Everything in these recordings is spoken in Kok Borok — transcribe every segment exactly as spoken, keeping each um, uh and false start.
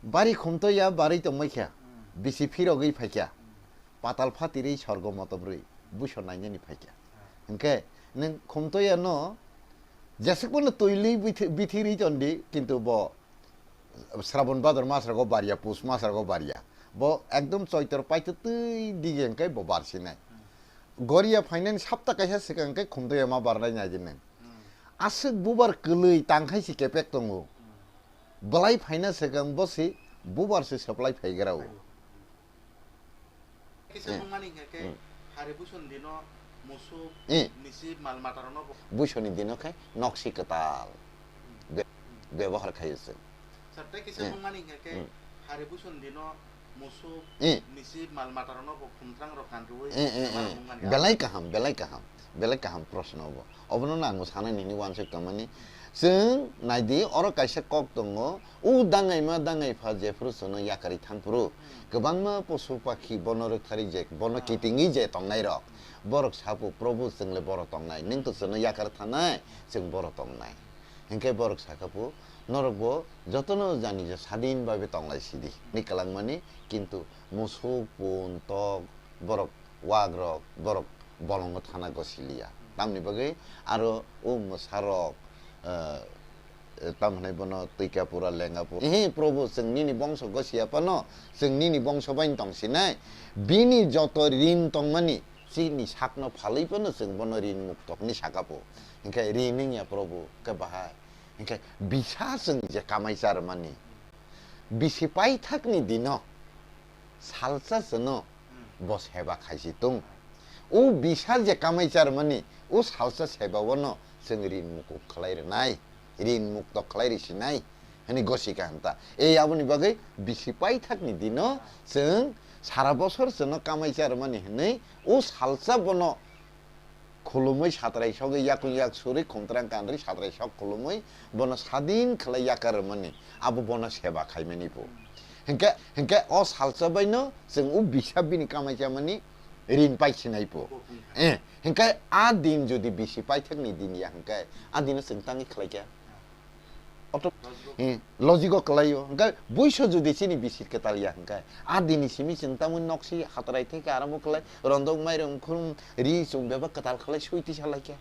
Bari khumtoya barwi tongmai kha, bisi phirogwi phai kha, patal phatirwi sorgo motobrwi buso nainani phai kha. Hwnkhe nwng khumtoya no jeswk bono twilwi bithi-, bithirwi tondi, kintu bo Srabon Bhador masrogo barya, Pus masrogo barya. Bo ekdom Choitor paitwtwi dige hwnkhe bo barsinai. Goria phainani sapta kaisa swkang hwnkhe khumtoya ma barnai naidi nwng. Aswk bubar kwlwi tangkhai si kepek tongo. Belai phaina swkang bo si bubar se supply phaigrao. Kisa Eh. Nungmani hingke ke Hmm. Hari Buson dino musuk, Eh. Misi mal matarokno bo. Busoni dino khe noksi kwtal be-, bebohar khayo se. Sir, tei kisa Eh. Nungmani hingke ke Hmm. Hari Buson dino musuk, Eh. Misi mal matarokno bo khumthrang rok kanrwi Eh, eh, eh. Belai kaham, belai kaham. Belai kaham proshno bo. Obono no ang sanai nini uansuk tongmani. Chwng naidi, oro kaisa kok tongo. O dangaima dangaipha jephuru chwngno yakarwi thangphuru, kwbangma posu pakhi bono rwktharwi je, bono kitingwi je tongnairok. Borok sapu, "Probhu, chwngle boro tongnai. Nwng to chwngno yakar thanai, chwng boro tongnai." Hinkhe borok sakhapu, "Norokbo jotono jani je sadin babe tonglai sidi." Ni kwlangmani, kintu musuk, pun, tok, borok wagrok, borok bolongo thana gosiliya. Tamni bagwi aro o mwsarok, eh, eh, tam hwnai bono twika pura lenga pura. Ehe, Probhu, chwng nini bongso gosiya phano, chwng nini bongso bai tong sinai. Bini joto rin tongmani, chini sakno phalwi phano chwng bono rin mukto hwnwi sakapo. Hinkhe rin wngya, Probhu, khe bahai. Hinkhe bisa chwng je kamai charmani, bisi paithakni dino salsa chwngno bo seba khaisi tung. O bisa je kamai charmani, o salsa seba bono chwng rin mukuk khlai rwnai, rin mukto khlai rwsinai, hwnwi gosika hwnta. Ei aboni bagwi bisi paithakni dino chwng sara bosor chwngno kamai charmani hwnwi o salsa bono khulumwi satrai sogwi yakung yak surwi khumtrang kanrwi satrai sok khulumwi bono sadin khlai yakar rwmani, abo bono seba khaimani bo. Hinkhe, hinkhe o salsa baino chwng o bisa bini kamai chamani rin pai sinai bo. Eh, hinkhe a din jodi bisi paithakni din ya hinkhe a dino chwng tangwi khlaikha. Auto-, eh, logic o kwlaio. Hwnkhe buiso jodi chini bisi kwtal ya hwnkhe, a dini simi chwng tamwi noksi hatrai theke aramo khlai, rondok mairum khum ri chum bebak kwtal khlai sui tisa laikha.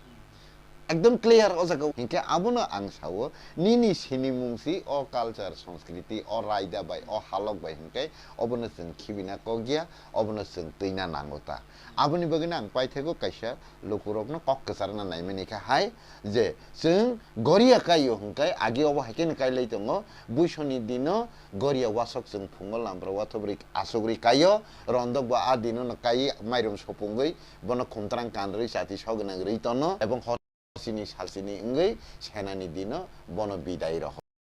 Ekdom clear o jaga o. Hinkhe abono ang sao, nini sinimung si o culture, sanskriti, o raida bai, o halok bai hinkhe obono chwng khibina kok ya, obono chwng twina nango ta. Aboni bagwino ang paithakgo kaisa lukurokno kok kwcharna naimani kha hai, je chwng goria kaio hwnkhe agi obo hai kheno kailai tongo, buisoni dino goria wasok chwng phungo lampra wathobrwi asugri kaio, rondok bo a dinono kai mairum sopungwi bono khumtrang kanrwi chati sogwnang rwi tono, ebong hor sini sal sini wngwi senani dino bono bidai roho.